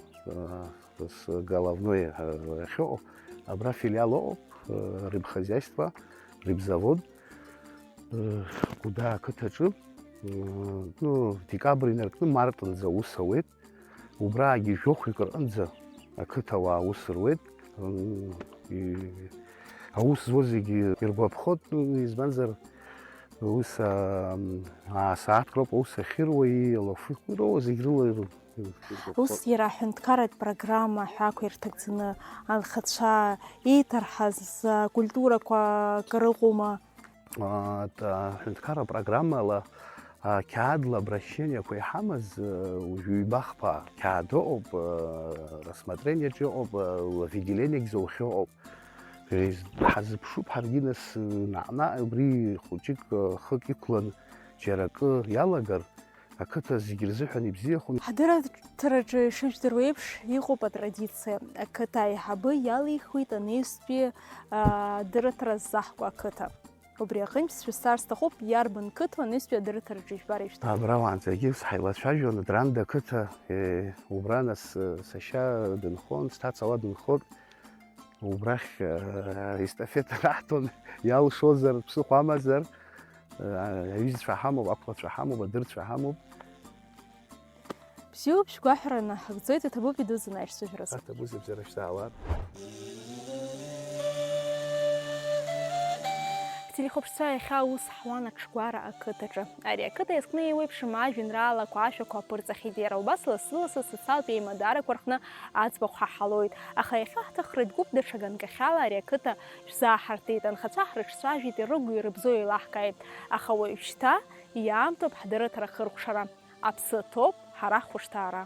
с-, головной, э, ахьыҟоу, абра филиал ыҟоуп, э, рыбхозяйство, рыбзавод, э, Гәдаа ақыҭаҿы, м, ну, декабр инаркны мартынӡа аус ауеит. Убраагьы жәохәҩык рҟынӡа ақыҭауаа аус руеит. М, и-, аус зуа зегьы иргәаԥхоит, ну, избанзар, Ус, аа, аа, сааҭк роуп аус ахьыруа, ииала афы ироуа зегь рыла. Ус иара аҳәынҭқарратә программа ҳәа ақәирҭагӡаны анхацәа еиҭарҳаз акультурақәа акыр ыҟоума? Аҳәынҭқарра программала, а, қьаадла обращениақәа иҳамаз, а, уажәы ҩба-хԥа қьаад ыҟоуп, а, рассмотрениаҿ иҟоуп, а, определениагь заухьоу ыҟоуп. Ҳазыԥшуп ҳаргьы нас, наҟ-наҟ убри хәыҷык, а, хык иқәлан џьара акы иалагар, ақыҭа зегь рзыҳәан ибзиахом. Ҳдырраҭараҿы ишыжәдыруа еиԥш, иҟоуп атрадициа. Ақыҭа аиҳабы иалихуеит анаҩстәи, а, дырраҭара ззаҳку ақыҭа. Убри аҟынтә сшәысҵар сҭахуп, иарбан қыҭоу анаҩстәи адырраҭараҿы ижәбар ишәҭаху? Абра уаанӡагьы ус ҳаилацәажәон, Дранда ақыҭа, е, убра нас, э, сашьа дынхон, сҭаца уа дынхоит. Убрахь, э, естафета раҳҭон, иалшозар, ԥсыхәа амазар, э, аҩызцәа ҳамоуп, ақәлацәа ҳамоуп, адырцәа ҳамоуп. Бзиоуп, шәгәаҳәара наҳагӡоит, иҭабуп идуӡӡаны аишьцәажәараз. Аҭабуп, зыбзиара шәзаауа. Ҳтелехәаԥшцәа, иахьа аус ҳуан Аҽгәара ақыҭаҿы. Ари ақыҭа иазкны еиуеиԥшым ажәеинраалақәа, ашәақәа аԥырҵахьеит иара. Убас лассы-лассы асоциалтә еимадарақәа рҟны аӡбахә ҳаҳалоит. Аха иахьа ҳҭыхратә гәыԥ даҽа ганкахьала ари ақыҭа шәзааҳартит. Анхацәа ҳрыҿцәажәеит, ирыгу-ирыбзоу еилаҳкааит. Аха уажәшьҭа иаамҭоуп ҳдырраҭара ахыркәшара. Аԥсы ҭоуп ҳара ҳхәышҭаара.